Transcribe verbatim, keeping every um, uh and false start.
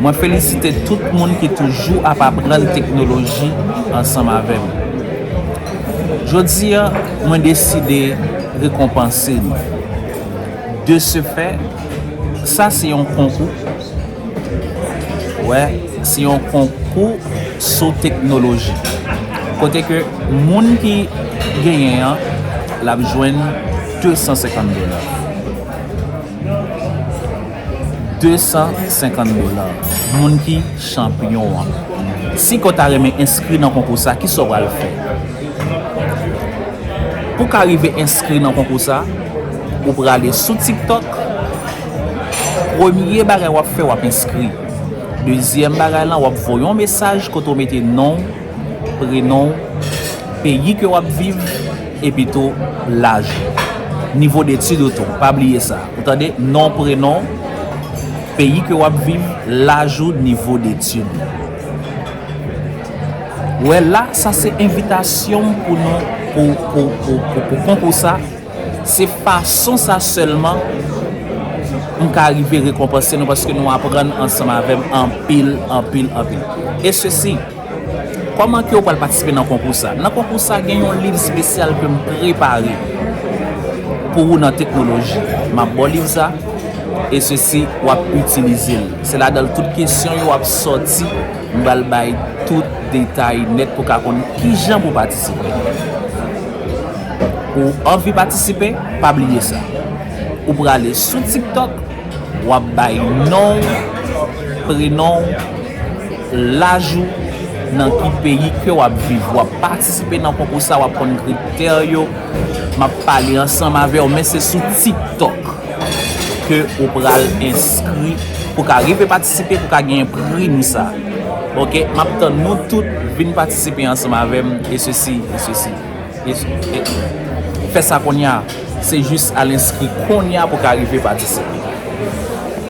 Mwen felisite tout moun ki toujou ap aprann teknoloji ansanm avè m. Jodi a, mwen deside rekonpanse nou. De ce fait, sa se yon konkou. Wè, se yon konkou sou teknoloji. Kote ke moun ki genyen an, l ap jwenn de san senkant dola. De san senkant dola. Moun ki chanpyon an. Si ke w ta renmen enskri nan konkou sa, kisa w pral fè? Pou w ka rive enskri nan konkou sa, ou prale sou TikTok. Premye bagay w ap fè, w ap enskri. Dezyèm bagay lan, w ap voye yon mesaj kote w mete non w, prenon w, peyi ke w ap viv, epi tou laj ou. Nivo detid ou tou, pa bliye sa. Ou tande? Non, prenon, peyi ke w ap viv, laj ou, nivo detid ou. Wè la, sa se envitasyon m pou nou, pou, pou, pou, pou, pou konkou sa. Se fason sa sèlman m ka rive rekonpanse nou, paske nou aprann ansanm avè m anpil, anpil, anpil. E sesi, kòman ke w pral patisipe nan konkou sa? Nan konkou sa, gen yon liv espesyal ke m prepare pou ou nan teknoloji. M ap ba w liv sa, e sesi, w ap itilize l. Se ladan l tout kesyon yo ap sòti, m pral bay tout detay nèt pou w ka konn kijan pou w patisipe. Ou anvi patisipe? Pa bliye sa. Ou prale sou TikTok, w ap bay non w, prenon w, laj ou, nan ki peyi ke w ap viv. W ap patisipe nan konkou sa, w ap konn kritè yo. M ap pale ansanm avè w, men se sou TikTok ke ou pral enskri pou ka rive patisipe, pou ka genyen pri nou sa. Oke, m ap tann nou tout vin patisipe ansanm avè m, e sesi, e sesi. E, e, fè sa kounye a. Se jis al enskri kounye a pou ka rive patisipe.